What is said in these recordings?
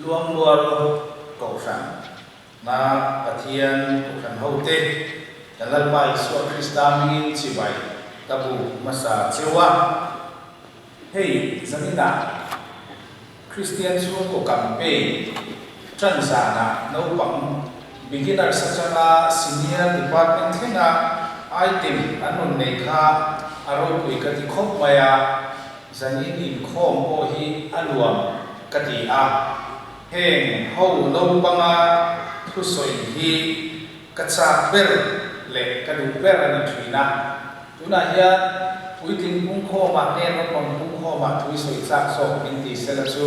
Luangmual Kohhran na Pathian Kohhran hote kan Lalpa Isua Krista hmingin chibai ka buk hmasa cheu a. Hei zaninah Kristian chhungkaw campaign tan zanah naupang beginners atanga senior department thlenga item an rawn nei kha a ropui ka ti khawp mai a, zanin inkhawm pawh hi a nuam ka ti a, heng ho naupanga thusawi hi ka chak ber leh ka duh ber a ni thin a. Tunah hian puitling pungkhawmah nge naupang pungkhawmah thui sawi chak zawk min ti sela chu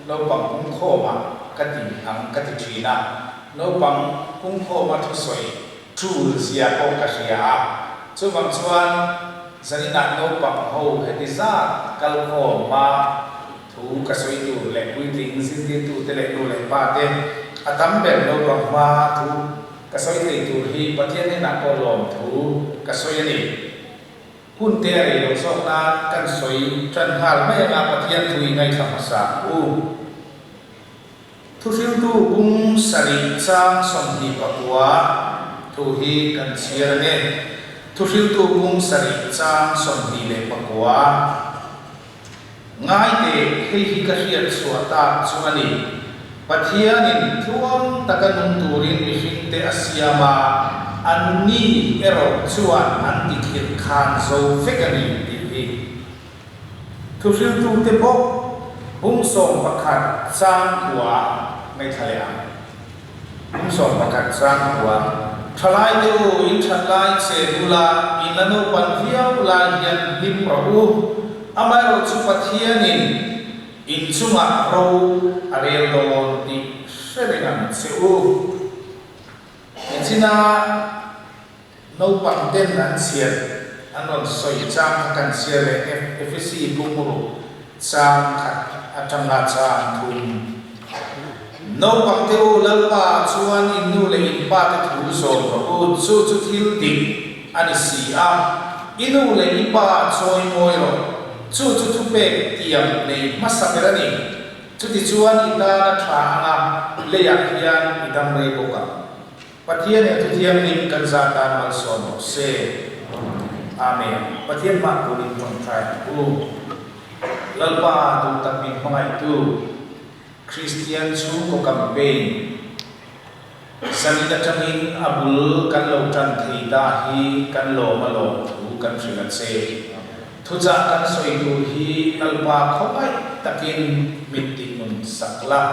naupang pungkhawmah ka ti ang ka ti thin a. Naupang pungkhawma thusawi tul zia pawh ka hria a. Chuvang chuan zaninah naupang ho heti zat kalkhawma thu ka sawi tur leh puitling zirtirtute leh nu leh pa te a tam ber naupang hma thu Ka sawi thei tur hi Pathian hnenah pawh lawm thu ka sawi a ni. Hun te a rei lo zawk nan kan sawi tan nghal mai anga Pathian thu i ngaithla hmasa ang u. Thuhriltu bung sarih chang 29 thu hi kan chhiar ange. Thuhriltu bung sarih chang 29. Ngai teh, hei hi ka hriat chhuah tak chu a ni. Pathianin tluang taka nung turin mihringte a siam a, anni erawh chuan an tikhirh khan zo vek a ni tih hi. Thuhriltute bawk bung 11 chang kua ngaithla leh ang. Bung 11 chang kua, Thalaite u, in that lai che bula in la naupan viau lai hian hlim rawh u. Amaherawh chu Pathianin in chungah ro a rel dawn tih hre reng ang che u. Nichina naupang ten an chhiar an rawn sawi chang kha kan chhiar leh Efesi bungruh chang khat atanga chang thum. Naupang te u, Lalpa chuan in nu leh in pa te thu zawm rawh u, chu chu thil dik a ni si a. I nu leh i pa chawi mawi rawh, chu chu thupek tiam nei hmasa ber a ni. Chutichuan i tan a tha anga leiah hian i dam rei bawk ang. Pathian he thuthianghlim kan zah tan malsawm rawh se. Amen. Pathian hmah turin tawngtai ang u. Lalpa duh tak min hmangaihtu Kristian chhungkaw campaign zanin atangin a bul kan lo tan thei ta hi kan lawm a lawm thu kan hrilh a che. Thuchah kan sawi tur hi Lalpa khawngaih takin min tihnun sak la.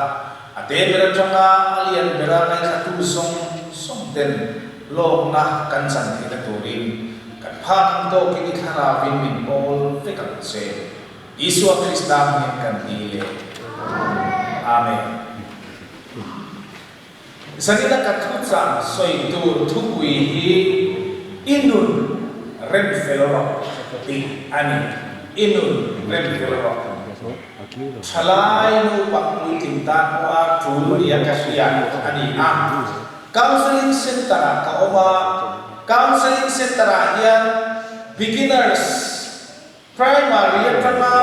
A te ber atanga a lian bera ngaithlatu zawng zawng ten lawkna kan chan theihna turin kan phak ang tawkin i thlarauin min pawl vek ang che. Isua Krista hmingin kan ti leh. Amen. Zanina ka thuchang sawi tur thupui hi I nun rem fel rawh tih a ni. I nun rem fel rawh. Thalai naupang puitling tan pawha tul nia ka hria a ni a. Counselling Centre-ah ka awm a, Counselling Centre-ah hian Beginners, Primary atanga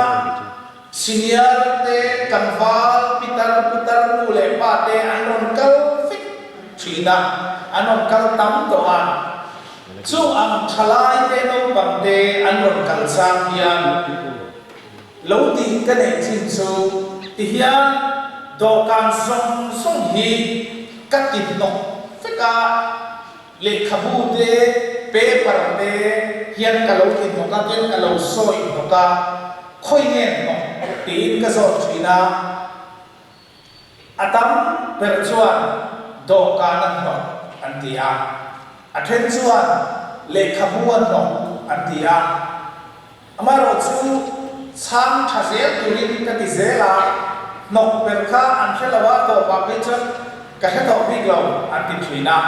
Senior te, tlangval, pitar, putar, nu leh pa te an rawn kal vek thin a, an rawn kal tam tawh a. Chu ang thalai te, naupang te an rawn kal chang hian Lo tih ka neih chin chu ti hian dawhkan zawng zawng hi ka ti hnawk vek a, lehkhabu te, paper te hian ka lo ti hnawk a, tin ka lo sawi hnawk a, khawi nge hnawk tiin ka zawt thin a, a tam ber chuan dawhkan a hnawk an ti a, a then chuan lehkhabu a hnawk an ti a. Amaherawh chu chhang tha zel turin ka ti zel a, hnawk ber kha an hre lo a, tawpah phei chuan ka hre tawh bik lo an ti thin a.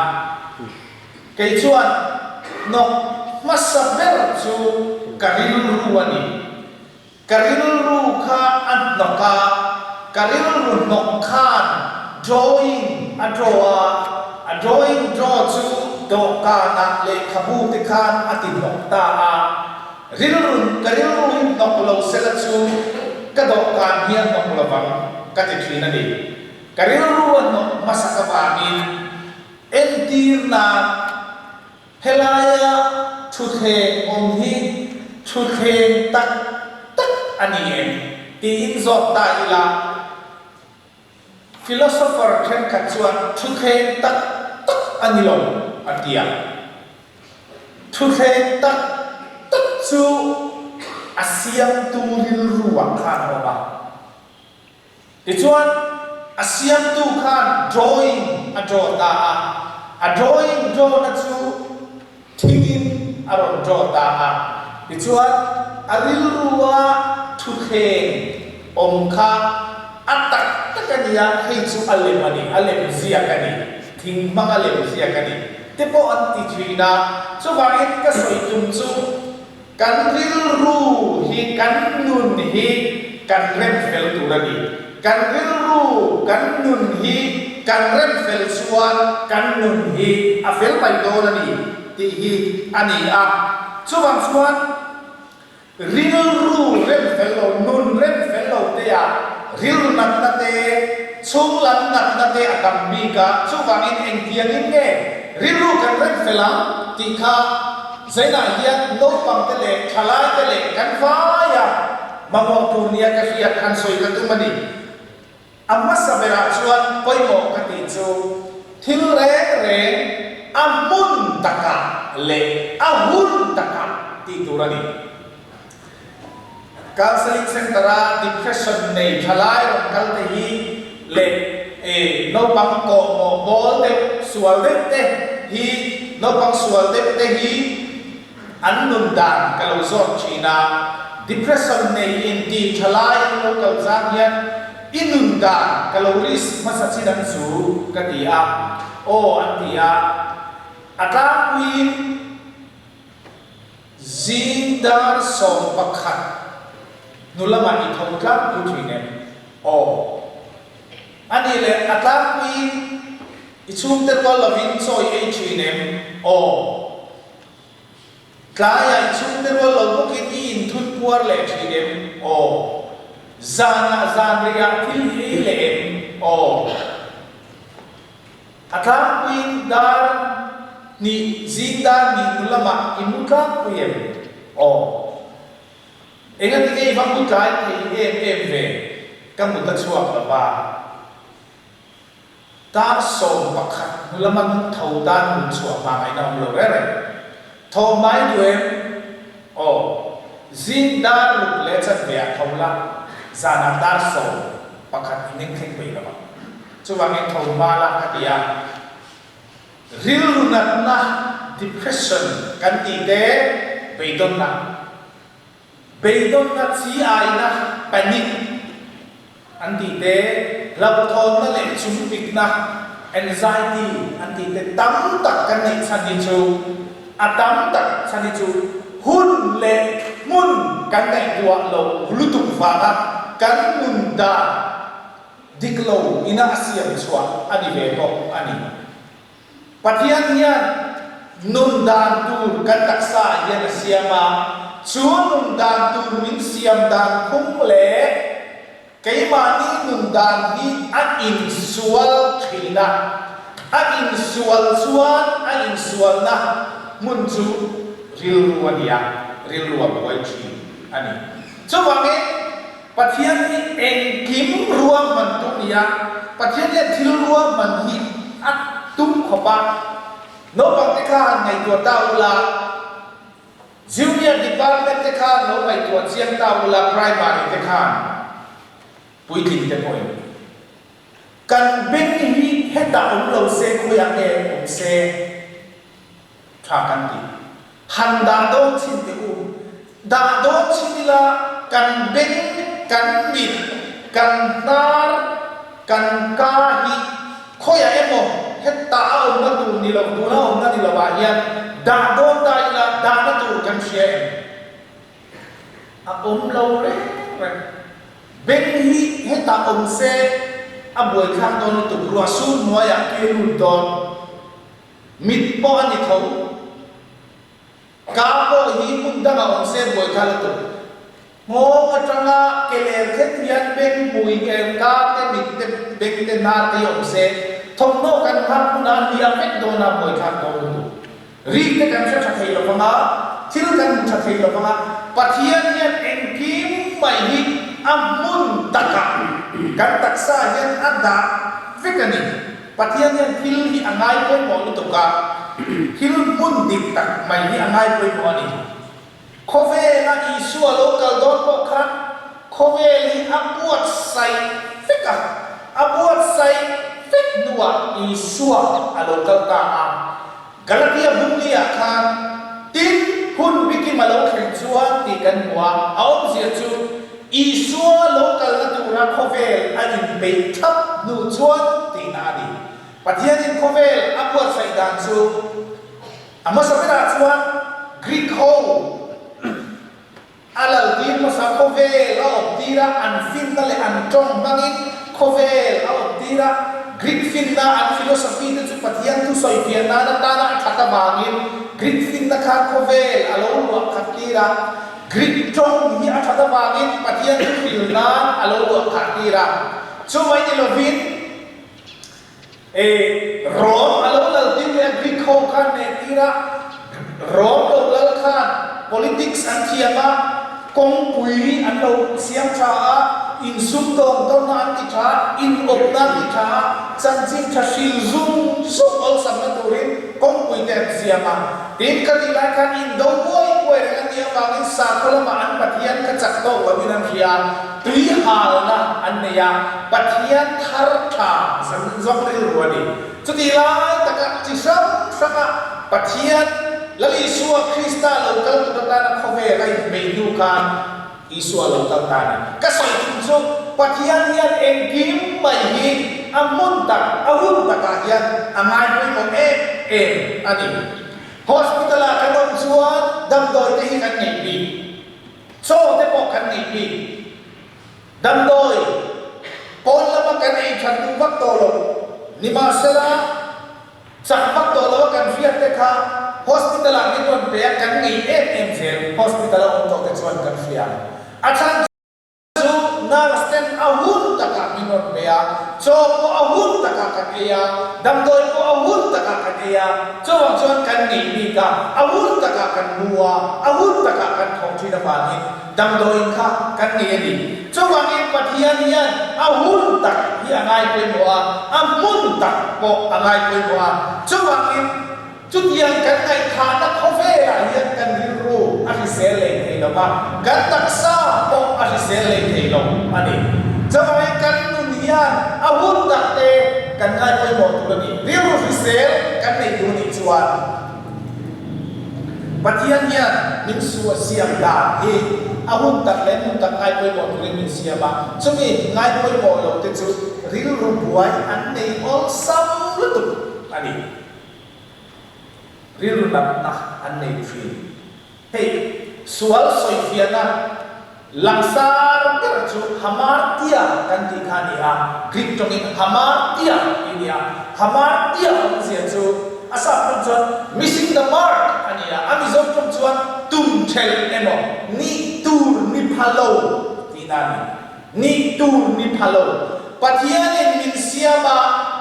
Kei chuan hnawk hmasa ber chu ka rilru a ni. Ka rilru kha a hnawk a, ka rilru hnawk khan drawing a draw a, a drawing draw chu dawhkanah lehkhabu te khan a ti hnawk ta a. Rilru, ka rilru hi hnawk lo sela chu ka dawhkan hi a hnawk lovang ka ti thin a ni. Ka rilru a hnawh hmasak avangin entir nan helaia thutthleng awm hi thutthleng tak tak a ni em tiin zawt ta ila, Philosopher thenkhat chuan thutthleng tak tak a ni lo an ti a. Thutthleng tak tak chu a siamtu rilru ah khan a awm a. Tichuan a siamtu khan drawing a draw ta a, a drawing draw na chu thingin a rawn draw ta a. Tichuan a rilrua thutthleng awm kha a tak tak a nia, hei chu a lem a ni, a lem ziak a ni, thing hmanga lem ziak a ni te pawh an ti thin a. Chuvangin ka sawi tum chu Kan rilru hi kan nun hi kan rem fel tur a ni. Kan rilru, kan nun hi kan rem fel chuan kan nun hi a fel mai dawn a ni tih hi a ni a. Chuvang chuan rilru rem fel lo, nun rem fel lo te ah rilru natna te, chhunglam natna te a tam bik a. Chuvangin engtiangin nge rilru kan rem fel ang tih kha Zainah hian naupangte leh thalaite leh kan vaia mamawh tur nia ka hriat han sawi ka tum a ni. A hmasa berah chuan pawimawh ka tih chu thil reng reng a hmun takah leh a hun takah tih tur a ni. Counselling Centre-a depression nei thalai rawn kal te hi leh naupang kawhmawh bawl deuh sual deuh te hi naupang sual deuh te hi an nun dan ka lo zawt thin a, depression nei inti thalai an lo kal zang hian i nun dan ka lo risk hmasa chin ang chu ka ti a, aw an ti a, a tlangpuiin. Zing dar 11 hnu lamah i tho tlangpui thin em? Aw. A nih leh a tlangpuiin i chhungte rual lovin chaw i ei thin em? Aw. Tlaiah i chhungte rual lo bawkin i inthut puar leh thin em? Aw. Zanah zanriah thil i ei leh em? Aw. A tlangpuiin dar hnih zing dar hnih hnu lamah i mu tlangpui em? Aw. Engati nge i va mu tlai thei em em ve? Ka mut a chhuak lo va. Dar 11 hnu lama tho tan mut chhuah hma ngaihna awm lo reng reng. Tho hmai duh em? Aw. Zing dar ruk leh chanve ah tho la, zanah dar 11 i ning thleng peih lo ang. Chuvangin tho hma la ka ti a. Rilru natna, depression, kan tih te beidawnna, beidawnna chi aina, panic, an tih te, hlauhthawnna leh chungpikna, anxiety, an tih te tam tak kan neih chhan hi chu a tam tak chhan hi chu hun leh hmun kan ngaihtuah loh lutuk vanga kan nun dan Dik lo ina a siam chhuah a ni ve bawk a ni. Pathian hian nun dan tur kan taksa ah hian a siam a, chu nun dan tur min siam dan phung leh keimahni nun dan hi a insual thin a, a insual chuan a insualna hmun chu rilru a ni a, rilru a buai thin a ni. Chuvangin. Pathian hi engkim ruahman tu nia, Pathian hian thil ruahman hi a tum khawp a. Naupang te kha han ngaihtuah ta ula, Junior department te khan lo ngaihtuah chiang ta ula, Primary te khan puitling te pawhin kan beng hi hetah awm lo se khawiah nge awm se? Tha kan ti. Han dah dawn chhin teh u. Dah dawn chhin ila kan beng, kan mit, kan hnar, kan ka hi khawiah emaw hetah a awmna tur ni lo, tuna awmna ni lovah hian dah dawn ta ila dahna tur kan hria em? A awm lo reng reng. Beng hi hetah awm se a buaithlak dawn lutuk, ruah sur hnuaiah tui a lut dawn. Mit pawh a ni tho. Ka pawh hi hmun dangah awm se buai kha lutuk. Nghawng atanga ke ler thleng hian beng hmui eng ka te mit te beng te hnar te hi awm se, thawmhnaw kan hak hunah hliam vek dawn a buaithlak dawn lutuk. Rik te kan hre tha thei lo vang a, thil kan hmu tha thei lo vang a, Pathian hian engkim mai hi a hmun takah kan taksa hian a dah vek a ni. Pathian hian thil hi a ngai pawimawh lutuk a, thil hmun dik tak mai hi a ngai pawimawh a ni. Khawvela Isua lo kal dawn pawh khan khawvel hi a buatsaih vek a, a buatsaih vek hnuah Isua a lo kal ta a. Galatia bungli-ah khan tin hun bikim a lo thleng chuan tih kan hmu a, a awmzia chu Isua lo kalna tura khawvel a inpeih thap hnu chuan tihna a ni. Pathianin khawvel a buatsaih dan chu A hmasa berah chuan Greek ho a lal tir hmasa khawvel a awp tir a, an finna leh an tawng hmangin khawvel a awp tir a. Greek finna an philosophy te chu Pathian thu sawifiah nan atana a that avangin Greek finna khan khawvel a lo luah khat tir a. Greek tawng hi a that avangin Pathian thu hril nan a lo luah khah tir a. Chumai ni lovin. E, Rom a lo lal tir leh a Greek ho khan neh tir a, Rom lo lal khan politics an thiam a, kawngpui an lo siam tha a, insumdawng tawnna an ti tha a, inawpna an ti tha a, chanchin tha hril zung zung awlsamna turin kawngpui te an siam a. Tin, ka tih lai khan indo buai buai reng an nih avangin sakhaw lamah an Pathian kha chak tawk loin an hria a, Tui halna an nei a, Pathian thar tha zawng rilru a ni. Chutih lai taka chi hrang hranga Pathian Lal Isua Krista lo kal tur atana khawvel a inpeih hnu khan Isua lo kal ta a ni. Ka sawi thung chu Pathian hian engkim mai hi a hmun tak, a hun takah hian a ngai pawimawh em em a ni. Hospital-ah kan awm chuan damdawi te hi kan ngeih bik. Chaw te pawh kan neih bik. Damdawi pawn lama kan ei that duh vak tawh lo. Nimahsela, chak vak tawh lo a kan hriat te kha hospital ah min rawn pe a, kan ngei em em zel. Hospital a awm tawh te chuan kan hria. A chhan chu nurse ten a hun takah min rawn pe a, chaw pawh a hun takah kan ei a, damdawi pawh a hun takah kan ei a. Chuvang chuan kan ngei bik a, a hun takah kan mu a, a hun takah kan thawk thin avangin damdawiin kha kan ngei a ni. Chuvangin Pathian hian a hun tak hi a ngai pawimawh a, a hmun tak pawh a ngai pawimawh a. Chuvangin chutiang kan ngaihthahna khawvelah hian kan rilru a hrisel leh thei lo va, kan taksa pawh a hrisel leh thei lo a ni. Chuvangin kan nun hian a hun tak te kan ngai pawimawh tur a ni. Rilru hrisel kan nei tur nih chuan Pathian hian min suah siam dan hi a hun tak leh hmun tak ngai pawimawh turin min siam a, chumi ngai pawimawh lo te chu rilru buai an nei awlsam lutuk a ni. Rilru natna an nei thin. Hei, sual sawifiahna langsar ber chu hamartia kan tih kha a ni a, Greek tawngin hamartia tih a ni a. Hamartia awmzia chu a sap tawng chuan missing the mark a ni a, a Mizo tawng chuan tum thelh emaw, nih tur ni pha lo tihna a ni. Nih tur ni pha lo. Pathianin min siam a,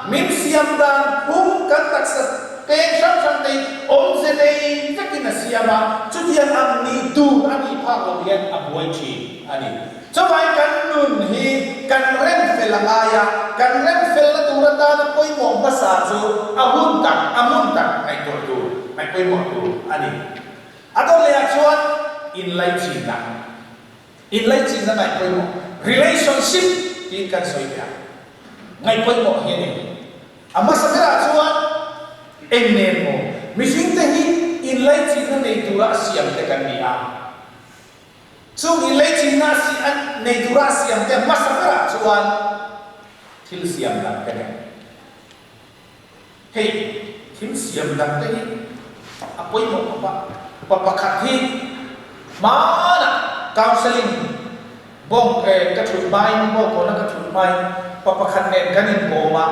min siam dan phung kan taksa peng hrang hrang te hi awmze nei vekin a siam a, chutiang ang nih tur a nih phak lo hian a buai thin a ni. Chuvangin kan nun hi kan rem fel a ngai a, kan rem felna tur atana pawimawh hmasa chu a hun tak, a hmun tak ngaihtuah tur, ngaih pawimawh tur a ni. A dawt lehah chuan inlaichinna. Inlaichinna ngaih pawimawh, relationship, tiin kan sawi leh a, ngaih pawimawh hi a ni. A hmasa berah chuan eng nen maw mihringte hi inlaichinna nei tura a siam te kan ni a. Chung inlaichinna nei tura a siam te hmasa berah chuan thil siam dang te nen. Hei thil siam dang te hi a pawimawh khawp a, pa pakhat hi hmanah counselling bawng eh ka thut hmain bawngkawna ka thut hmain pa pakhat nen kan inkawm a,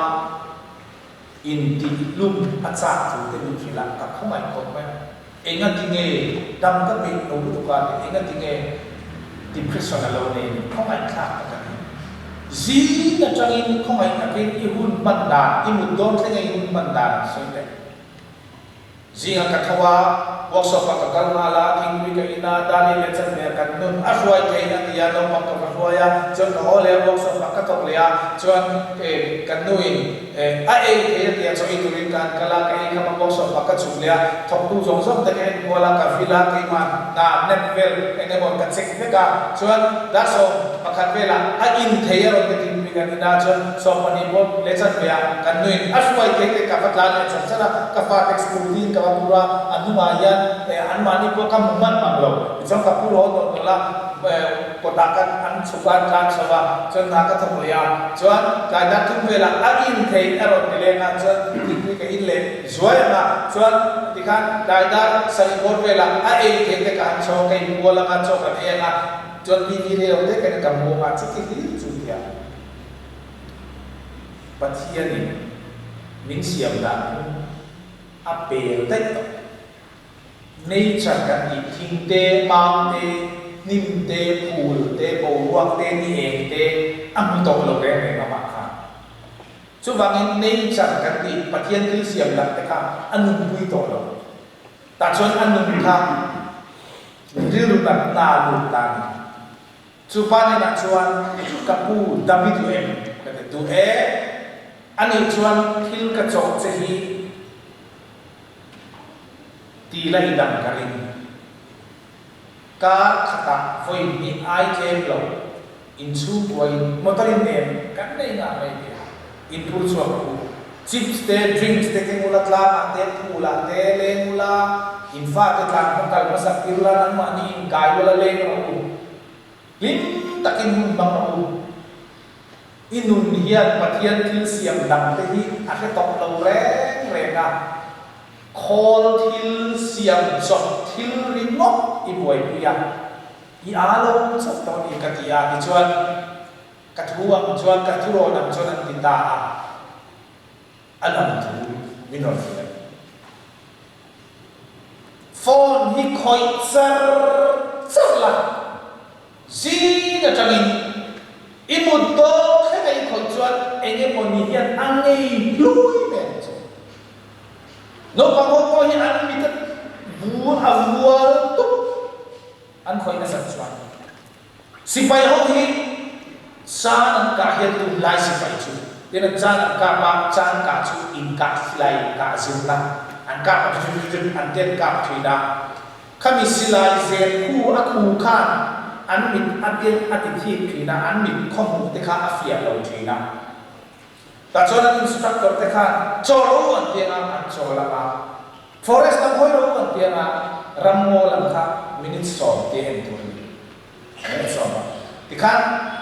intih lum a chak thu te min hrilh a, ka khawngaih khawp mai a, enga tinge dam ka peih lo lutuk a tih enga tinge. Depression a lo nei a ni. Khawngaihthlak tak a ni. Zing atangin khawngaih takin i hun hman dan, i mut dawn thleng a i hun hman dan an sawi teh. Zinga ka tho a, workshop ah ka kal nghal a, thingpui ka in a, Dani leh Chanmeh kan nun a hruai thei a ti a, naupang ka va hruai a, chuan ka haw leh a, workshop ah ka thawk leh a, chuan kan nu in a ei thei a ti a, chaw ei turin ka han kal a, ka ei kham a, workshop ah ka chhuk leh a, thawktu zawng zawng te ka en kual a, ka vil a, keimah hna net vel eng emaw ka check vek a, chuan 11 velah a in thei a rawn ti thingpui kan in a, chuan 12 pawh leh chanve ah kan nu in a hruai thei te ka va tlan leh char char a, ka fate school ding ka va pur a, a hnungah hian eh anmahni pawh ka hmu hman mang lo, tichuan ka pur haw nawlh nawlh a, eh kawtah khan an chhuk a, an tlan chho a, chuan hna ka thawk leh a, chuan tlai dar thum velah a in thei a rawn ti leng a, chuan thingpui ka in leh zuai ang a, chuan tikhan tlai dar sarih bawr velah a ei thei te ka han chho a, ka inbual ang a, chaw kan ei ang a, chuan TV rei lo te kan ka mu ang a, chuti hlir chu tia. Pathianin min siam dan phung a pel daih tawh. Nature kan tih thing te, mam te, hnim te, phul te, boruak te, ni eng te a hmu tawh lo reng reng amah kha. Chuvangin nature kan tih Pathian thil siam dang te kha a nunpui tawh lo. Tah chuan a nun kha rilru natna a lut ta a ni. Chu pa hnenah chuan, Ka pu, dam i duh em? Ka ti, Duh e. Anih chuan thil ka chawh che hi ti la i dam ka ring. Kar khatah vawi hnih ai tlem lo, inchhungkuain motor in nem kan nei ngah mai tia inphur chhuak rawh u. Chips te, drinks te keng ula, tlangah te, phulah te leng ula, in fate tlan hma kal hmasak tir ula, nangmahni inkai ula leng rawh u. Hlim takin hun hmang rawh u. I nun hian Pathian thil siam dang te hi a hre tawp lo reng reng a, khawl thil siam chawp thil ringawt i buaipui a, i aa lo chauh tawh a ni ka ti a, tichuan Ka thu ang chuan ka thurawn ang chuan an ti ta a, a lam thu min rawn hrilh a ni. Phone hi khawih char char la, zing atangin i mut dawn thleng a i khawih chuan eng emaw ni hian a ngei hlui mai ang che. Naupang ho pawh hi an mit a vur a vual tup an khawih nasat chuan. Sipai ho hi caan an kah hian tunlai sipai chu tin an caan an kap a, caan kah chu inkah silai inkah zirna an kap a tut an te an kap thin a, khami silai zen khu a khu khan an mit a te a ti thip thin a, an mit khawhmuh te kha a fiah lo thin a. Tah chuan an instructor te khan chaw ro an piang a, an chaw lam a, forest lam hawi ro an piang a, ramngaw lam kha minute 10 te en tur a ni. Minute 10 a. Tikhan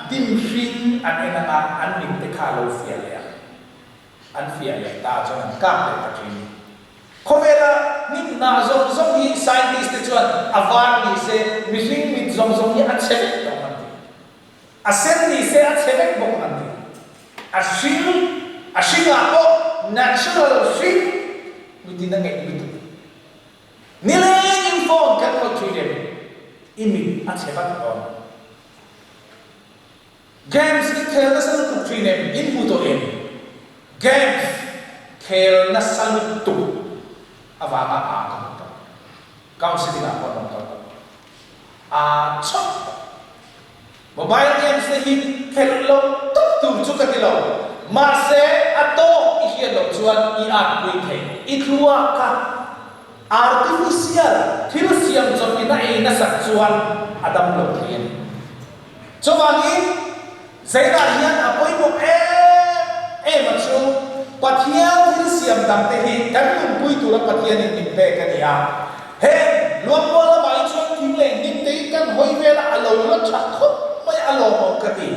dim hring an en ang a, an mit te kha a lo fiah leh ang. An fiah leh ta chuan an kap leh ta thin. Khawvela hnim-hnah zawng zawng hi scientist te chuan a var ni se, mihring mit zawng zawng hi a chhe vek tawh an ti. A sen ni se a chhe vek bawk ang ti. A hring, a hringah pawh natural hring mitin a ngeih lutuk. Nilengin phone kan khawih thin em? I mit a chhe vat dawn. Games i khel nasa lutuk thin em? In hmu tawh em? Games khel nasa lutuk avanga a ka hmu tawh. Counselling ah pawh an rawn kal tawh. A chawp tawh. Mobile games te hi khelh lo tawp tur chu ka ti lo. Mahse, a tawk i hriat loh chuan i at pui thei. I thluak kha artificial thil siam chawp in a ei nasat chuan a dam lo thei a ni. Chuvangin, Zainah hian a pawimawh em em a chu Pathian thil siam dang te hi kan nunpui tura Pathianin min pek a ni a. Heng Luangmual lamah hi chuan thing leh hnim te hi kan hawi vela a lo la tha khawp mai a lawmawm ka ti.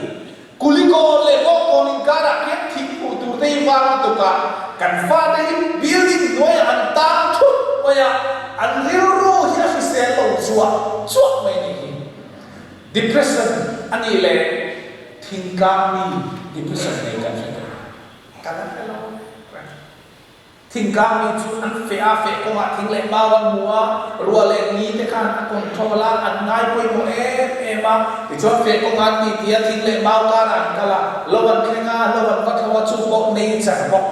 Kulikawn leh Bawngkawn inkarah khian thing hmuh tur te hi vang lutuk a, kan fate hi building hnuaiah an tang thut mai a, an rilru hi a hrisel lo chuah chuah mai a nih hi. Depression a nih leh thingtlang mi depression nei kan hre thei. Kan la hre lo reng. Thingtlang mi chu an feh a, feh kawngah thing leh mau an hmu a, ruah leh ni te khan a control a, an ngai pawimawh em em a. Tichuan feh kawngah an titi a, thing leh mau karah an kal a, lo an thleng a, lo an va thlo a, chu pawh nature bawk,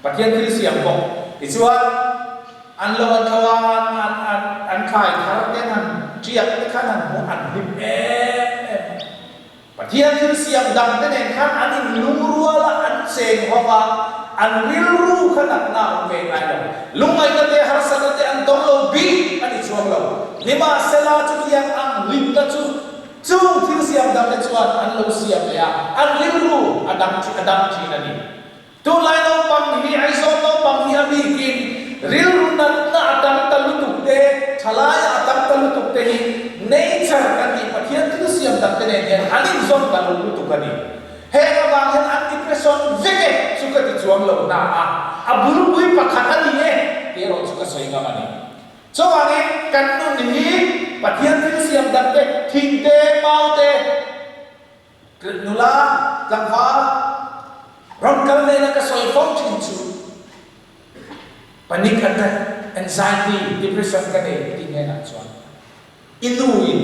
Pathian thil siam bawk. Tichuan an lo an thlo a, an an an thlai thar ten han tiak te khan han hmu, an hlim em em a. Pathian thil siam dang te nen khan an inlungrual a, an cheng ho a, an rilru kha natna a awm ve ngai lo. Lungngaihna te, harsatna te an dawng lo bik a ni chuang lo. Nimahsela, chutiang ang hlimna chu chung thil siam dang te chuan an lo siam leh a, an rilru a dang a dang thin a ni. Tunlai naupang hi Aizawl naupang hi a bikin rilru natna a tam ta lutuk te, thalaia a tam ta lutuk te hi nature kan tih Pathian thil siam dang te nen hian an inzawm ta lo lutuk a ni. Heng avang hian an depression vek e chu ka ti chuang lo na a, a bulpui pakhat a ni e tih erawh chu ka sawi ngam a ni. Chuvangin kan nun hi Pathian thil siam dang te, thing te, mau te, Nula tlangval rawn kal nena ka sawi fo thin chu panic attack, anxiety, depression ka nei tih hnenah chuan i nu in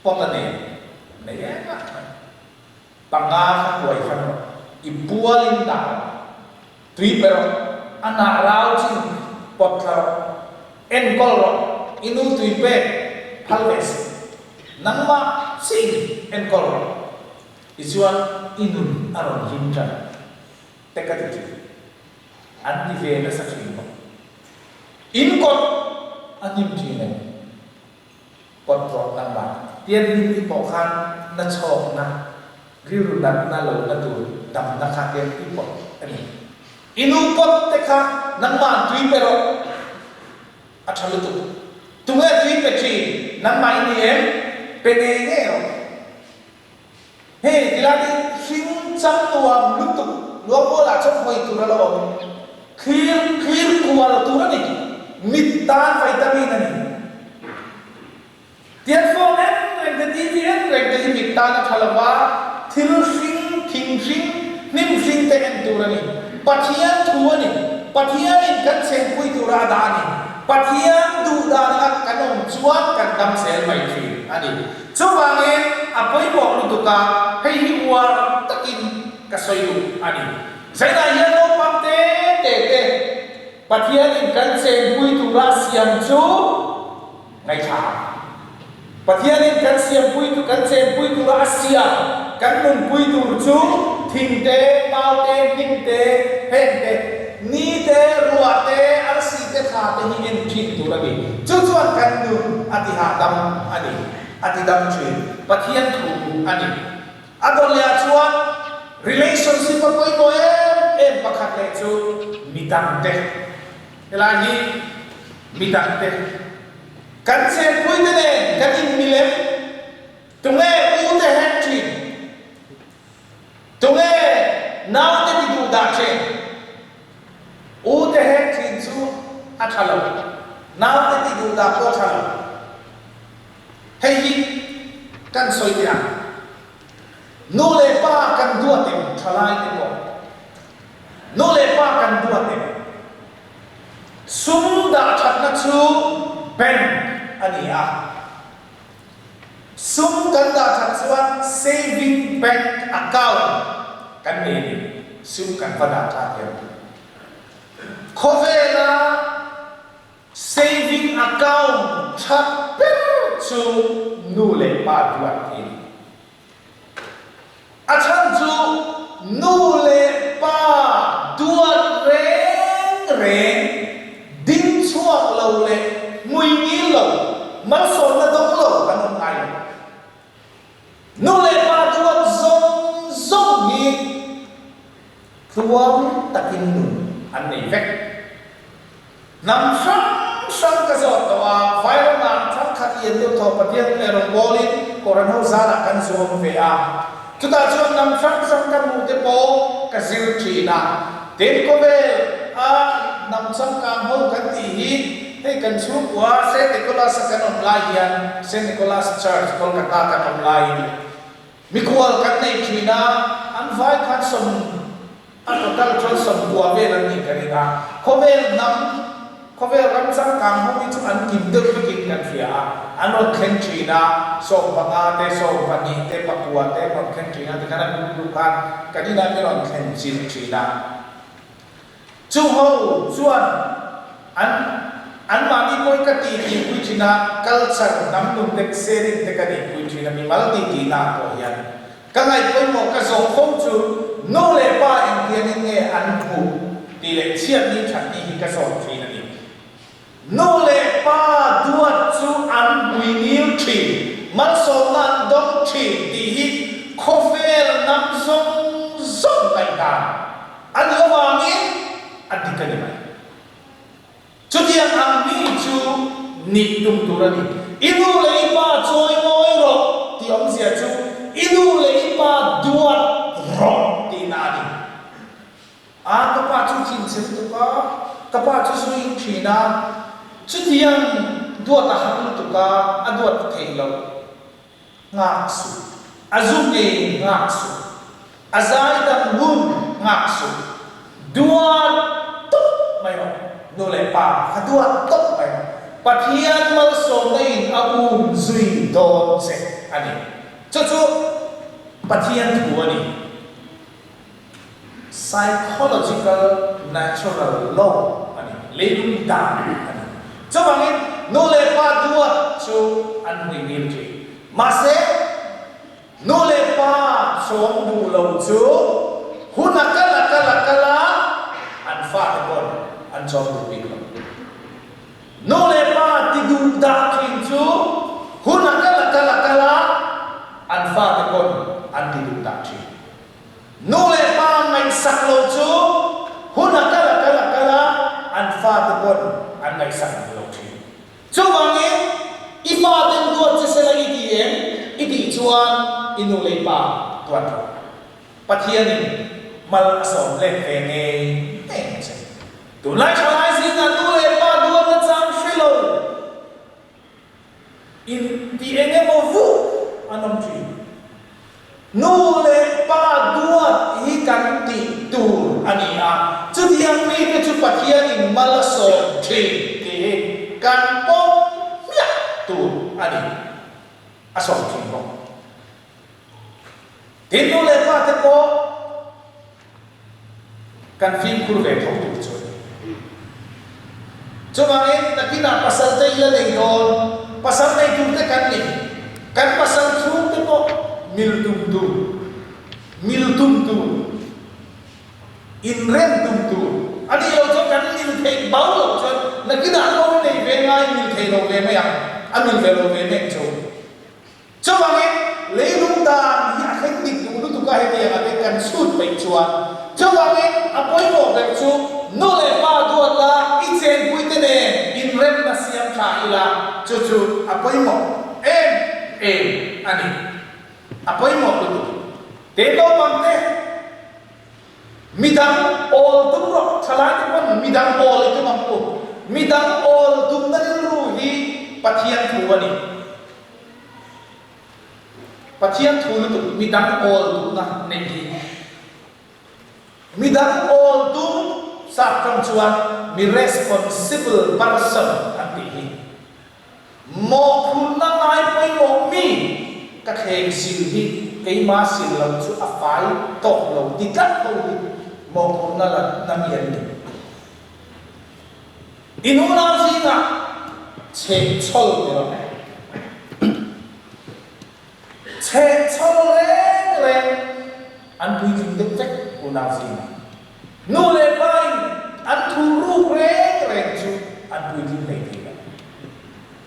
pawt a nei nei em a khan panga kha kuai khan rawh i pual in dah rawh tui pe rawh a hnah rau chin pawt thla rawh enkawl rawh i nu tui pek phal ve suh. Nangmah chiin enkawl rawh. Tichuan i nun a rawn hlim tan te ka ti thin. An ti ve nasa thin bawk. In kawt a hnim thin em? Kawt rawh nangmah. Tian hnim i pawh khan na chhawkna, rilru natna lo na tur damna kha tian i pawt a ni. I nu kawt te kha nangmah tui pe rawh. A tha lutuk. Tunge tui pe thin? Nangmah i ni em? Pe ngei ngei rawh. Hei tilai hi hring chang nuam lutuk luangmualah chuan hawi tur a lo awm. Thlir thlir kual tur a ni. Mit tan vitamin a ni. Tiang phone en reng te, TV en reng te hi mit tan a tha lo va, thil hring, thing hring, hnim hring te en tur a ni. Pathian thu a ni. Pathianin kan chengpui tura a dah a ni. Pathian duh dan anga kan awm chuan kan dam zel mai thin a ni. Chuvangin a pawimawh lutuk a, hei hi uar takin ka sawi duh a ni. Zainah hian naupang te te te Pathianin kan chengpui tura a siam chu, Ngaithla ang. Pathianin kan siampui tu, kan chenpui tura a siam, kan nunpui tur chu thing te, mau te, hnim te, heng te, ni te, ruah te, arsi te, thla te hi en thin tur a ni. Chu chuan kan nun a ti hahdam a ni, a ti dam thin. Pathian thu a ni. A dawt leh ah chuan relationship a pawimawh em em pakhat leh chu midang te. Helai hi midangte kan chenpuite nen kan inmilem, tunge ute hek thin, tunge naute ti duh dah thin, ute hek thin chu a tha lo, naute ti duh dah pawh a tha lo. Hei hi kan sawi teh ang, nu leh pa kan duat em thalaite pawh, nu leh pa kan duat em? Sum dah thatna chu bank a ni a, sum kan dah that chuan saving bank account kan nei a ni, sum kan va dah tha thiam. Khawvela saving account tha ber chu nu leh pa duat hi a ni. A chhan chu nu leh pa duat reng reng, ding chhuak lo leh hmui ngil lo, malsawmna dawng lo kan awm ngai lo. Nu leh pa duat zawng zawng hi tluang takin nun an nei vek. Hnam hrang hrang ka zawt tawh a, Vairamah thangkhat lian deuh thaw Pathian leh rawngbawlin Kohhran ho zarah kan zuam ve a. Chutah chuan hnam hrang hrang ka hmuh te pawh ka zir thin a. Tin, khawvel a hnam changkang ho kan tih hi hei kan chhungkua Saint Nicholas a kan awm lai hian Saint Nicholas Church, Kolkata kan awm laiin mikhual kan nei thin a, an vai khan sawm. A total chuan 90 vel an nih ka ring a, khawvel hnam, khawvel ram changkang ho hi chu an kim deuh vekin kan hria a, an rawn thleng thin a, 15 te, 12 te, 9 te an rawn thleng thin a, tikhan a group group khan kan inah min rawn thlen chilh thin a. Chung ho chuan an anmahni pawhin ka ti tihpui thin a, culture, hnam nun te, sharing te ka nihpui thin a, mimal ti tihna ah pawh hian ka ngaihpawimawh ka zawh fo chu nu leh pa engtiangin nge an hmuh tih leh chhiatni thatni hi ka zawt thin a ni. Nu leh pa duat chu an hmuingil thin, malsawmna an dawng thin tih hi khawvel hnam zawng zawng ngaihdan a nih avangin a dik a ni mai. Chutiang ang mi chu nih tum tur a ni. I nu leh i pa chawi ngawi rawh tih awmzia chu i nu leh i pa duat rawh tihna a ni. A, ka pa chu thinchhe lutuk a, ka pa chu zu in thin a, chutiang duat a har lutuk a, a duat theih loh. Nghak suh. A zu ngei nghak suh. A zai dang hun nghak suh. Duat tawp mai rawh. Nu leh pa kha duat tawp mai rawh. Pathian malsawmna in a um zui dawn che a ni. Chu chu Pathian thu a ni. Psychological natural law a ni, leilung dan a ni. Chuvangin nu leh pa duat chu an hmui ngil thin. Mahse, nu leh pa chawm duh lo chu hun a kal a kal a kal a, an fate pawn an chawm duh bik lo. Nu leh pa ti duh dah thin chu hun a kal a kal a kal a, an fate pawn an ti duh dah thin. Nu leh pa ngaihsak lo chu hun a kal a kal a kal a, an fate pawn an ngaihsak duh lo thin. Chuvangin, i faten duat che sela i ti em? I tih chuan i nu leh i pa duat rawh. Pathianin mal a sawm let ve ngei ngei ang che. Tunlai thalai zingah nu leh pa duat nachang hre lo. In ti eng emaw vuk an awm thin. Nu leh pa duat hi kan tih tur a ni a, chutiang mite chu Pathianin mal a sawm thin tih hi kan pawm hmiah tur a ni, a sawm thin bawk. Tin, nu leh pa te pawh kan fimkhur ve tho tur chu a ni. Chuvangin, nakinah pasal te i la nei dawn, pasal nei tur te kan ni. Kan pasal chhung te pawh mil tum tur, mil tum tur, inrem tum tur a nih loh chuan kan mil theih bau loh chuan nakinah pawh i nei ve ngai mil thei lo ve mai ang, a mil ve lo ve mek chu. Chuvangin, leilung dan hi a thleng dik duh lutuk a hetiang a te kan chhut peih chuan. Chuvangin, a pawimawh ber chu nu leh pa duat la, i chenpuite nen inremna siam tha ila, chu chu a pawimawh em em a ni. A pawimawh lutuk. Te naupang te. Midang awl tum rawh, thalaite pawn midang awl i tum ang u. Midang awl tumna rilru hi Pathian thu a ni. Pathian thu lutuk midang awl tumna neih hi. Midang awl tum sap tawng chuan mi responsible person an tih hi. Mawhphurhna ngai pawimawh mi ka thleng sil hi keima sil lo chu a fai tawk lo ti tlat ho hi mawhphurhna la na mi an ni. I nunau zingah chhehchhawl ni rawh. Chhehchhawl reng reng an puitling deuh vek unau zingah. Nu leh pa in an thuh ruk reng reng chu an puitling hlei thei lo.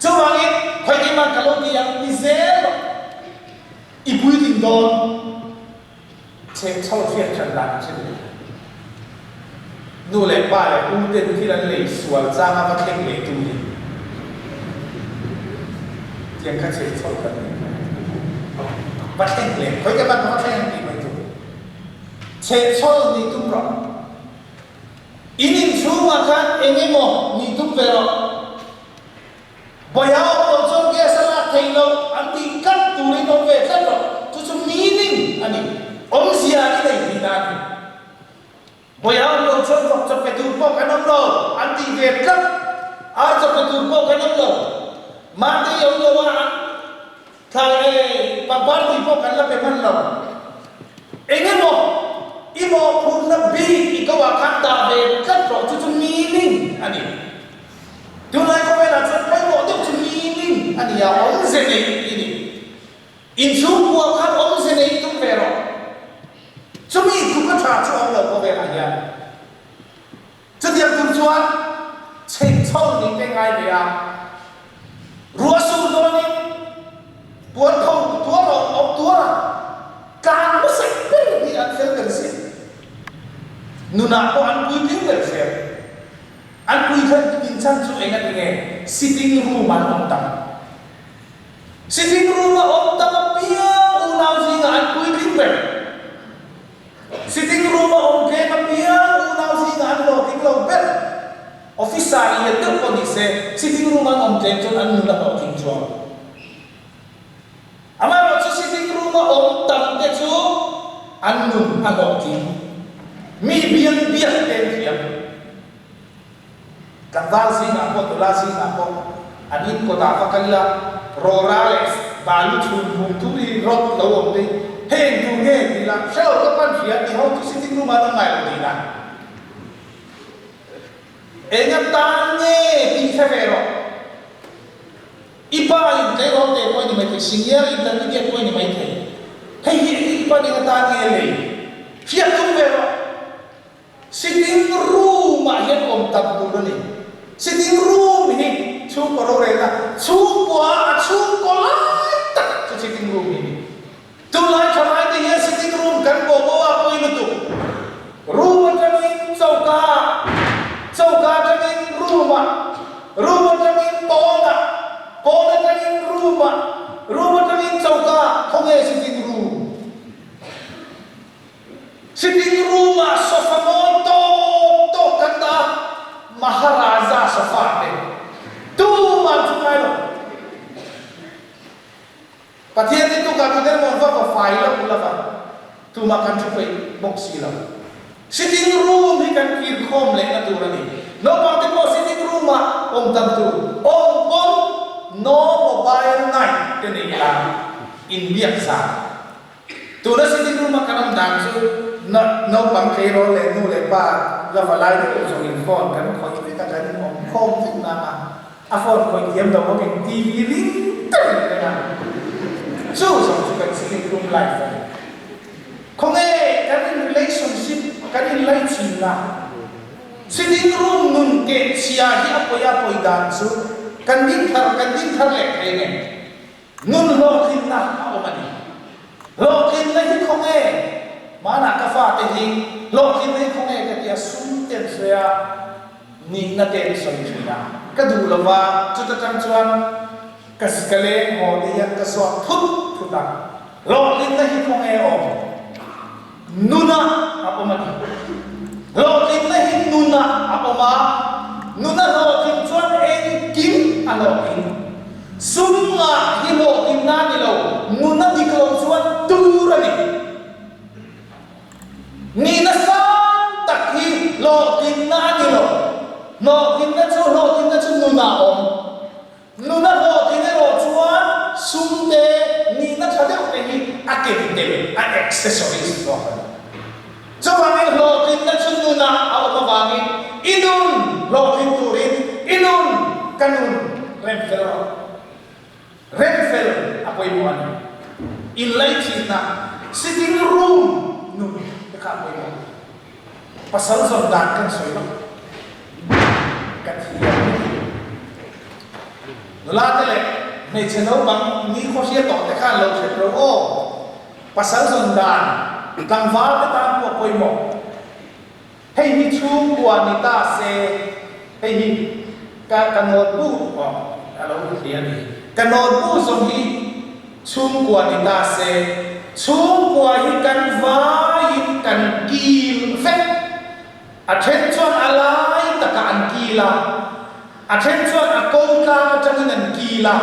Chuvangin, khawikim ah ka lo ti ang ti zel rawh. I puitling dawn. Chhehchhawl hriat hran dan a hre duh. Nu leh pa leh u ten thil an lei sual chang a va thleng leh tu hi tiang kha chhehchhawl kan ni. Va thleng leh, khawikim ah ka va thleng ang tih mai chu. Chhehchhawl nih tum rawh. In inchhungah khan eng emaw nih tum ve rawh. Bawiha awm loh chuan gas a lak theih loh an tih tlat turin awm ve tlat rawh. Chu chu meaning a ni. Awmzia i nei tihna a ni. Bawiha awm lo chuan vawk chaw pe tur pawh kan awm lo an tih ve tlat. Ar chaw pe tur pawh kan awm lo. Mahni awm lo a an thlai e pangpar tui pawh kan la pe hman lo. Eng emaw i mawhphurhna bik i ko ah khan dah ve tlat rawh chu chu meaning a ni. Tunlai khawvelah chuan pawimawh deuh chu meaning a ni a, awmze nei i ni. Inchhungkua khan awmze nei tum ve rawh. Chumi tluk a tha chu awm lo khawvelah hian. Chutiang tur chuan chhengchho nih te ngai ve a, ruah sur dawnin puan tho tuar awm awm tuar a, tlan hmasak ber hi an fel ber zel. Nunah pawh an puitling ber zel. An puitling inchan chu engati nge sitting room an awm tam? Sitting room a awm tam apiang unau zingah an puitling ber. Sitting room a awm tlem apiang unau zingah an hlawhtling lo ber. Officer lian deuh pawh ni se, sitting room an awm tlem chuan an nun a hlawhtling chuang lo. Amaherawhchu sitting room a awm tam te chu an nun a hlawhtling. Mi biang biak te an thiam. Tlangval zingah pawh nula zingah pawh an in kawtah va kal ila rawra leh balu chhun hum tur hi rawt lo awm te hi hei eng tur nge ti ila hre lo ka pan hria ti ho chu sitting room ah an awm ngai lo tihna eng atan nge tih hre ve rawh. I pa in tleirawl te pawh i ni maithei, senior intermediate pawh i ni maithei. Hei hi i pa eng atan nge lei hriat tum ve rawh. Sitting room ah hian awm tam tur a ni. Sitting room hi chhungkaw rorelna, chhungkua a chhungkaw lai tak chu sitting room hi a ni. Tunlai thalai te hian sitting room kan bawh bo a pawi lutuk. Room atangin choka ah, choka atangin room ah, room atangin pawn ah, pawn atangin room ah, room atangin choka ah, khawnge sitting room? Sitting room ah sofa mawi tawk tawk kan dah a, Maharaja sofa te tumah an thu ngai lo. Pathian ni tukah kan emaw va va fai loh lova tumah kan thu peih bawk si lo. Sitting room hi kan kir khawm lehna tur a ni. Naupang te pawh sitting room ah awm tam tur, awm pawn no mobile night te nei ila inbiak zan. Tuna sitting room a kan awm dan chu naupang tleirawl leh nu leh pa la va lai deuh zawng in phone kan khawih vek a, kan in awm khawm vek nang a, a phone khawih thiam lo bawk in TV ring deuh in en a, chu zawng chu kan sitting room life a ni. Khawnge kan in relationship kan in laichin na sitting room nun keh chhia hi a pawi a pawi dan chu kan ding thar kan ding thar leh thei nge? Nun hlawhtlinna a awm a ni. Hlawhtlinna hi khawnge? Hmanah ka fate hi hlawhtlinna hi khawnge ka ti a, sum te an sawi a, nihna te an sawi thin a. Ka duh lo va, chuta tang chuan ka ka leng haw te hian ka zawt thut thut a, hlawhtlinna hi khawnge awm? Nunah a awm a ni. Hlawhtlinna hi nunah a awm a, nuna hlawhtlin chuan engkim a hlawhtling. Sum ngah hi hlawhtlinna a ni lo, nuna dik lo chuan tur a ni. Nihna sang tak hi hlawhtlinna a ni lo, hlawhtlinna chu hlawhtlinna chu nunah a awm. Nuna hlawhtling erawh chuan sum te, nihna tha deuh te hi a ken tel, a accessories zawk a ni. Chuvangin hlawhtlinna chu nunah a awm avangin i nun hlawhtling turin i nun ka nun rem fel rawh. Rem fel a pawimawh a ni. Inlaichinna, sitting room nun te kha a pawimawh. Pasal zawn dan kan sawi lo. Ka thiam lutuk. Nula te leh hmeichhe naupang ni khawhria tawh te khan lo hret ro aw. Pasal zawn dan tlangval te tan pawh pawimawh. Hei hi chhungkua ni ta se, hei hi ka ka notebook aw a lo hria a ni. Ka notebook zawng hi Chhungkua ni ta se, chhungkua hi kan vaiin kan kil vek. A then chuan a lai takah an kil a, a then chuan a ko tlang atangin an kil a.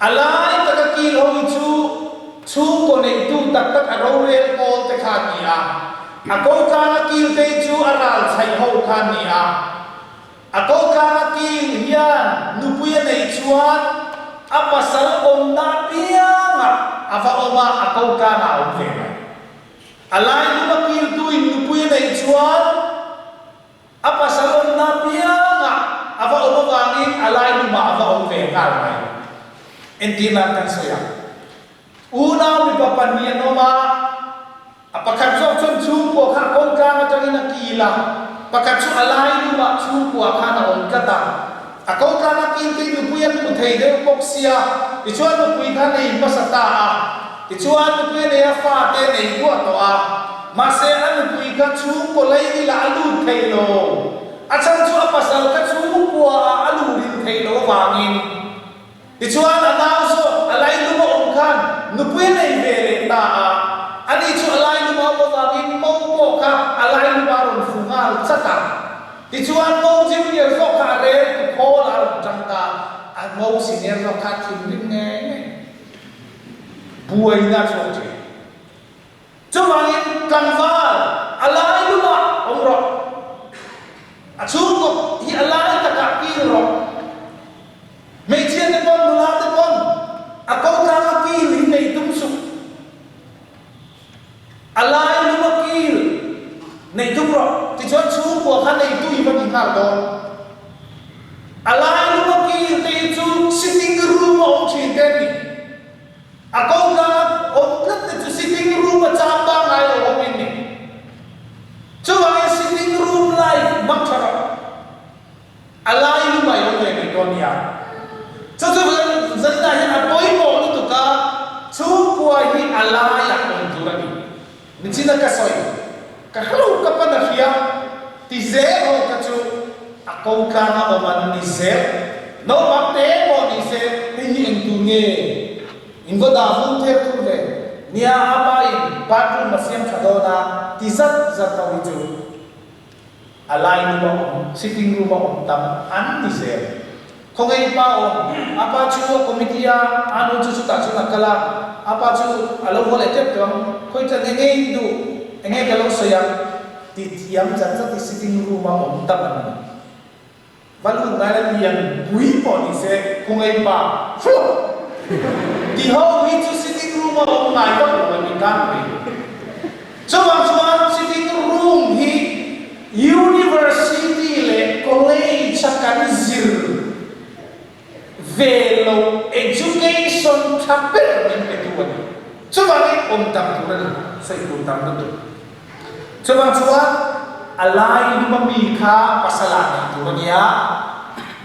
A lai taka kil ho hi chu chhungkaw neitu tak tak a rorel pawl te kha a ni a. A ko tlanga kil te hi chu a ral chhaih ho kha an ni a. A ko tlanga kil hian nupui a neih chuan a pasal awmna apiangah a va awm a, a ko tlangah a awm ve mai. A lailuma kiltuin nupui a neih chuan A pasal awmna piangah a va awm avangin a lailumah a va awm ve nghal mai. Entir nan kan sawi ang. Unau mipa pahnih an awm a, a pakhat zawk chuan chhungkua kha a kawngtlang atangin a kil a, pakhat chu a lailumah chhungkua khan a awm tlat a. A kawngtlang a kil te nupui an hmu thei deuh bawk sia, tichuan nupui kha nei hmasa ta a. Tichuan nupui a nei a, fate a nei duah tawh a. Mahse, a nupui kha chhungkaw lei ila a lut thei lo. A chhan chu a pasal kha chhungkua ah a luh rin theih loh avangin. Tichuan a nau zawk a lailum a awm khan nupui a nei ve leh ta a. Ani chu a lailum a awm avangin mo pawh kha a lailum ah a rawn fu nghal chat a. Tichuan mo junior zawk kha a rel tu khawl ah a rawn tang ta a. Mo senior zawk kha a thinrim ngei ngei. Buaina a chhuak thin. Chuvangin tlangval a lai lumah awm rawh. A chhungkawp hi a lai takah kil rawh. Hmeichhia te pawn nula te pawn a ko tlanga kil hi nei tum suh. A lai luma kil nei tum rawh. Tichuan chhungkua kha neitu i va ni nghal dawn. A lai luma kil te hi chu sitting room a awm thin te an ni. A ko tlanga awm tlat te chu sitting room a cham pangngai lo awm in ni. Chuvangin sitting room life hmang tha rawh. A lai luma i awm ve mai dawn nia. Chu chu zanah hian a pawimawh lutuk a, chhungkua hi a laiah awm tur a ni. Nichina ka sawi, ka hlo ka pan a hria, ti zel ho kha chu a ko tlanga awm an ni zel. Naupang te pawh ni se, hei hi eng tur nge? In va dah vung ther tur ve. Nia, a pa in bathroom a siam tha dawn a, ti zat zat ho hi chu A lai room a awm, sitting room a awm tam an ni zel. Khawngaih pa awm, a pa chu a committee a, a nu chu chutah chuan a kal a, a pa chu a lo haw leh tep tawh ang, khawi chuan enge in duh, enge ka lo sawi ang ti thiam chat chat i sitting room a awm tam an ni. Va lut ngai la lian pui pawh ni se, khawngaih pa hruah ti ho hi chu sitting room a awm ngai vak lo an ni tlangpui. Chuvang chuan sitting room hi University leh College a kan zir ve lo education tha ber min pe tu a ni. Chuvangin awm tam tur a ni, sawi tur tam lutuk. Chuvang chuan a lai luma mi kha pasal ah neih tur a nia,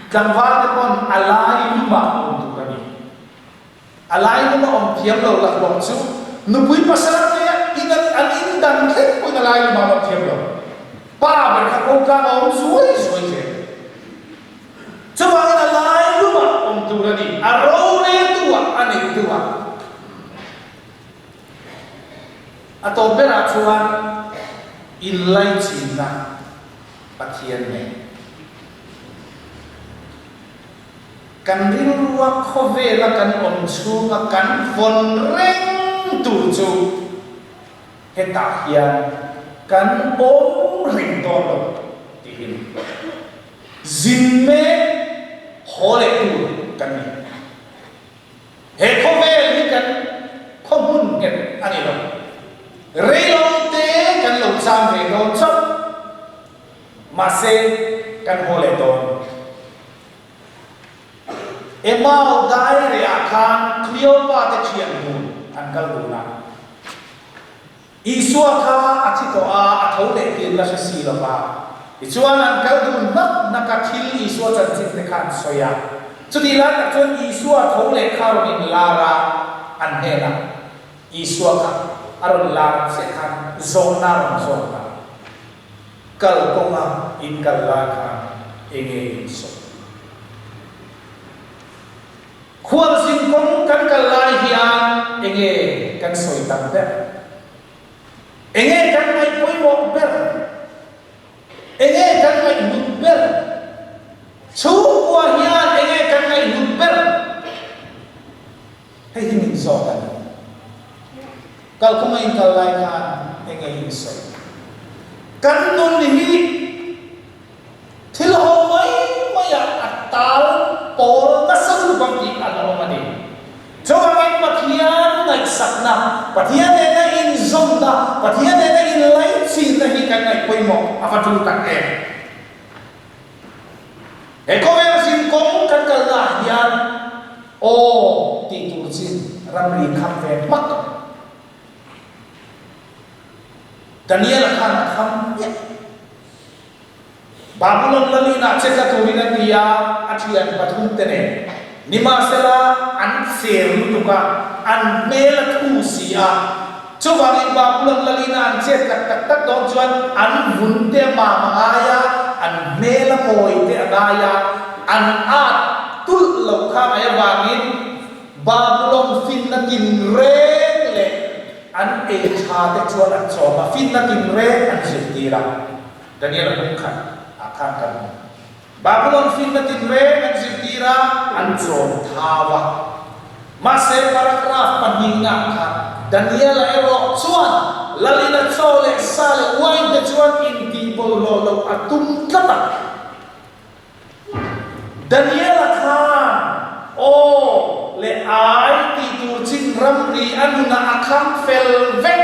tlangval te pawn a lai lumah awm tur a ni. A lai luma awm thiam lo laklawh chu nupui pasal te in an in dan thleng pawhin a lai luma an awm thiam lo. Pa ber kha ko tlang a awm zuai zuai zel. Chuvangin a lai lumah awm tur a ni, a roreltu ah a neitu ah. A tawp berah chuan inlaichinna Pathian nen kan rilrua khawvela kan awm chhunga kan vawn reng tur chu hetah hian kan awm reng dawn lo tiin zin mek haw leh tur kan ni. He khawvel hi kan khaw hmun nghet a ni lo. Reilo te kan lo chang ve dawn chauh. Mahse, kan haw leh dawn. Emau daireh-ah khan Cleopa te thian dun an kal dun a. Isua kha a thi tawh a, a tho leh tir la hre si lo va. Tichuan an kal dun hnak hnak a, thil Isua chanchin te kha an sawi a. Chutih lai tak chuan Isua tho leh kha rawn inlar a, an hnenah Isua kha a rawn lar chiah khan zawhna a rawn zawt a, Kal kawnga in kal lai khan enge in sawi? Khualzin kawng kan kal lai hian enge kan sawi tam ber? Enge kan ngaih pawimawh ber? Enge kan ngaihhlut ber? Chhungkua hian enge kan ngaihhlut ber? Hei hi min zawt a ni. Kalkawnga in kal lai khan enge in sawi? Kan nun hi thil ho mai maiah a tal pawl nasa lutuk ang tih an awm a ni. Chuvangin Pathian ngaihsakna, Pathian nena inzawmna, Pathian nena inlaichinna hi kan ngaih pawimawh a va tul tak em? He khawvel zin kawng kan kalnaah hian aw tih tur chin ramri kham ve hmak ang. Daniel-a khan a kham hmiah. Babulon lal inah che tla turin a ti a, a thian pathumte nen. Nimahsela, an cher lutuk a, an hmel a thu si a. Chuvangin Babulon lal ina an chet tak tak tak dawn chuan an vun te a mam a ngai a, an hmel a mawi te a ngai a, an at tulh loh kha ngai avangin Babulon finna tinreng leh An ei tha te chuan an chawm a, finna tinreng an zirtir a. Daniel-a hmun khat ah khan kan hmu. Babylon finna tinreng an zirtir a, an chawm thau a. Mahse paragraph pahnihna ah khan Daniel-a erawh chuan Lalina chaw leh sa leh wine te chuan intih bawlhhlawh loh a tum tlat a. Daniela khan aw leh ai tih tur chin ramri a nunah a kham fel vek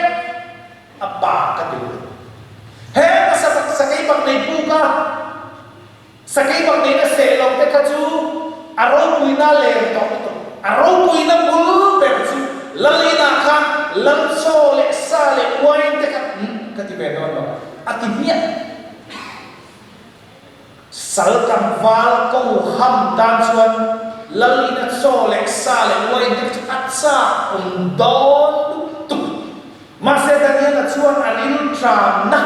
a pa ka ti lut. He ka sakei bak nei puk a, sakei bak neina seh lo te kha chu a ropuina ler tawh lutuk. A ropuina bul ber chu lal inah khan lal chaw leh sa leh wine te kha umm ka ti ve dawn lo a ti hmiah. Sal tlangval ko ham tan chuan lal ina chaw leh sa leh wine te chu a chak awm dawn lutuk. Mahse Daniela chuan a rilṭamna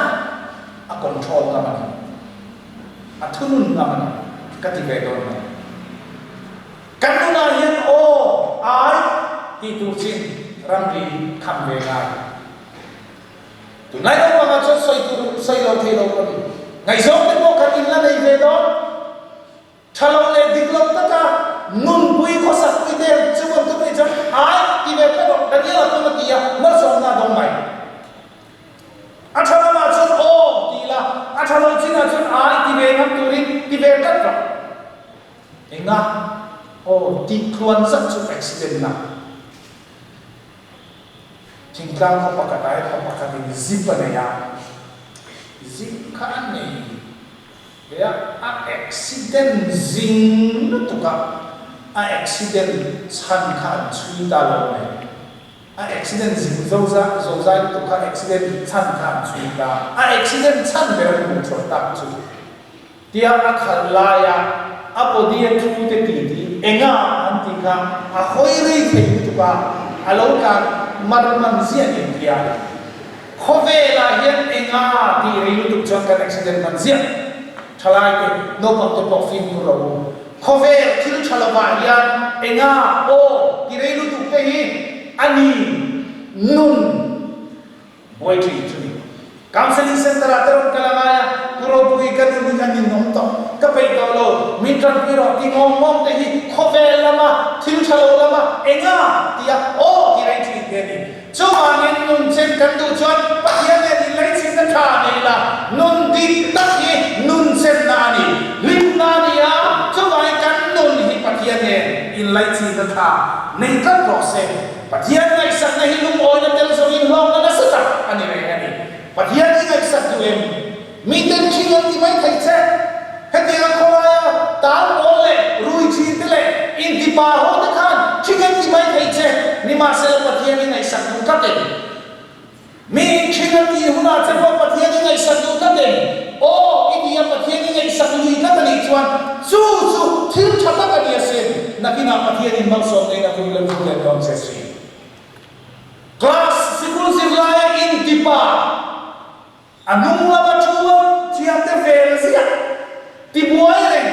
a control ngam a ni. A thunun ngam a ni. Ka ti ve dawn lo. Kan nunah hian aw, ai tih tur chin ramri kham ve ngai. Tunlai naupangah chuan sawi tur sawi lo thei lo ka ni. Ngaihzawng te pawh kan inla nei ve dawn. Tha lo leh dik lo taka nunpui khawsakpui te chu kan tum nih chuan ai ti ve tlat rawh Daniela pawn a ti a, malsawmna a dawng mai. A tha lamah chuan aw ti ila, a tha lo chinah chuan ai ti ve ngam turin ti ve tlat rawh. Enga aw tih tluan zat chu accident na. Thingtlang khaw pakhat ah hian pa pakhatin zip a nei a, zip kha a nei ve a, a accident zing lutuk a, a accident chhan kha an chhui ta lo mai, a accident zing zo za zo zai lutuk kha accident chhan kha an chhui ta, a accident chhan ber an hmuh chhuah tak chu. Tia a khalh laia a body a thu te ti ti enga an tih kha a hawi rei thei lutuk a, a lo tlan mar man ziah nen tia khawvelah hian enga tih rei lutuk chuan kan accident man ziah. Thalai te, naupang te pawh fimkhur rawh u. Khawvel thil tha lovah hian enga aw ti rei lutuk te hi a ni nun. Buai thin chu ni. Counselling Centre ah te rawn kal a ngai a, Pu Ropui ka nun hi ka ninawm tawh, ka peih tawh lo, min tanpui rawh ti ngawng ngawng te hi khawvel lama thil tha lo lama enga tia aw ti rei thin te a ni. Chuvangin nun chen kan duh chuan Pathian nen inlaichinna tha nei la, nun dik tak hi nun chenna a ni, hlimna a ni a, chuvangin kan nun hi Pathian nen inlaichinna tha nei tlat rawh se. Pathian ngaihsakna hi lungawina tel zawngin hlawkna nasa tak a ni reng a ni. Pathian i ngaihsak duh em? Miten ṭhing an ti mai thei che. Hetianga khawlaia tal pawl leh rui ṭhin te leh intipa ho te khan ṭhing an ti mai thei che. Nimahsela Pathian i ngaihsak duh tlat em? Mi ṭhing a tih hunah che pawh Pathian i ngaihsak duh tlat em? Aw, i ti a, Pathian i ngaihsak lui tlat a nih chuan chu chu thil ṭha tak a ni asin. Nakinah Pathianin malsawmna in a vui lo chu let dawn che si. Class sikul zirlaia intipa a hnung lama thu a thiante vel ziah. Tibuai reng,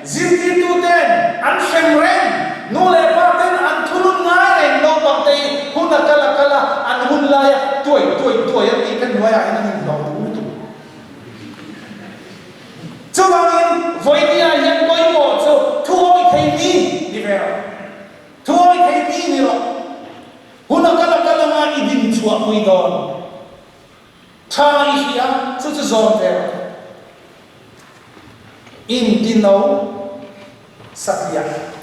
zirtirtuten an hrem reng, nu leh pa ten an thunun ngai reng naupangte hi hun a kal a kal a, an hun laia tuai tuai tuai an tih te hnuaiah hian an inhlawh duh lutuk. Chuvangin vawinia hian pawimawh chu thuawi thei mi ni ve rawh, thuawi thei mi ni rawh, hun a kal a kal anga i din chhuahpui dawn. Tha i hria. chu chu zawm ve rawh. Intino satliah.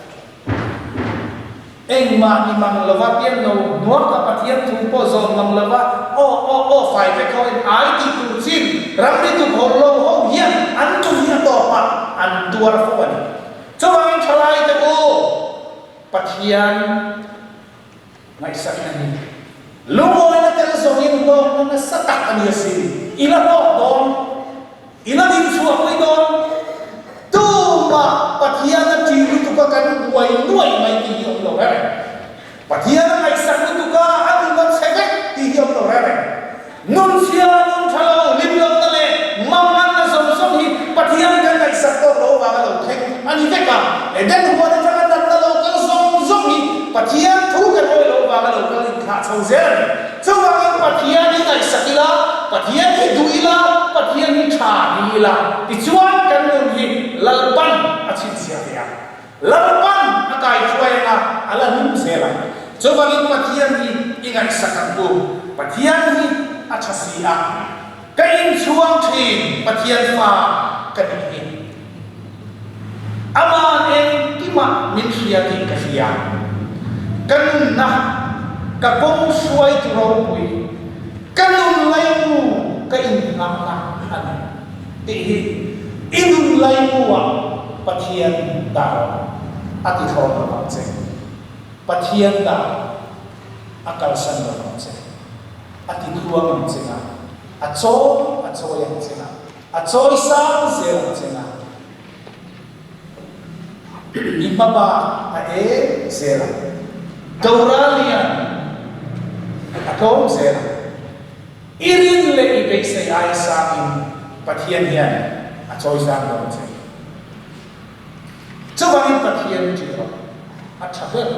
Engmah ni mang lova pian lo hnuar ka Pathian thu pawh zawm mang lova aw aw aw fai vek ho in ai tih tur chin ramri tuk ho lo ho hian an tum hi a tawp a an tuar fo a ni. Chuvangin thalai te u Pathian ngaihsakna hi lungawina tel zawngin hlawkna nasa tak a ni asin. I la hlawk dawn, i la dinchhuah pui dawn. Tumah Pathian a ṭih lutuk a kan buai nuaih mai tih hi awm lo reng reng. Pathian a ngaihsak lutuk a a nun a chhe vek tih hi awm lo reng reng. Nun chhia, nun ṭha lo, hlim lohna leh manganna zawng zawng hi Pathian kan ngaihsak tawk lo avanga lo thleng a ni vek a. Eden huan aṭanga natna lo kal zawng zawng hi Pathian thu kan awih loh avanga lo kal inthlah chho zel a ni. Chuvangin Pathian hi ngaihsak ila, Pathian hi duh ila, Pathian hi ṭha ni ila, tichuan kan nun hi Lalpan a chhinchhiah ve ang. Lalpan a kaihruai anga a la hnung zel ang. Chuvangin Pathian hi i ngaihsak ang u. Pathian hi a tha si a, ka inchhuang thin Pathian fa ka nih hi. Ama'n engkimah min hria tih ka hria. Ka nunna, ka kawng hruaitu ropui, ka nun laimu ka innghahna a ni. Tih hi i nun laimuah Pathian dah rawh a ti thlawm lo vang che. Pathian dah a kalsan lo vang che. A ti tluang ang che nga, a chawi a chawi ang che nga, a chawi sang zel ang che nga. I hmaba a eng zel ang. Tora lian a tlawm zel ang. I rin leh i beisei aia sangin Pathian hian a chawi zan dawn che. Chuvangin Pathian ṭih rawh a ṭha ber.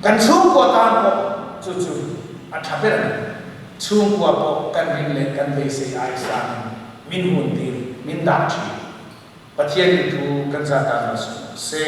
Kan chhungkua tan pawh chu chu a ṭha ber a ni. Chhungkua pawh kan rin leh kan beisei aia sangin min hun tir, min dah ṭhin. Pathianin thu kan zah dan lo sawi se.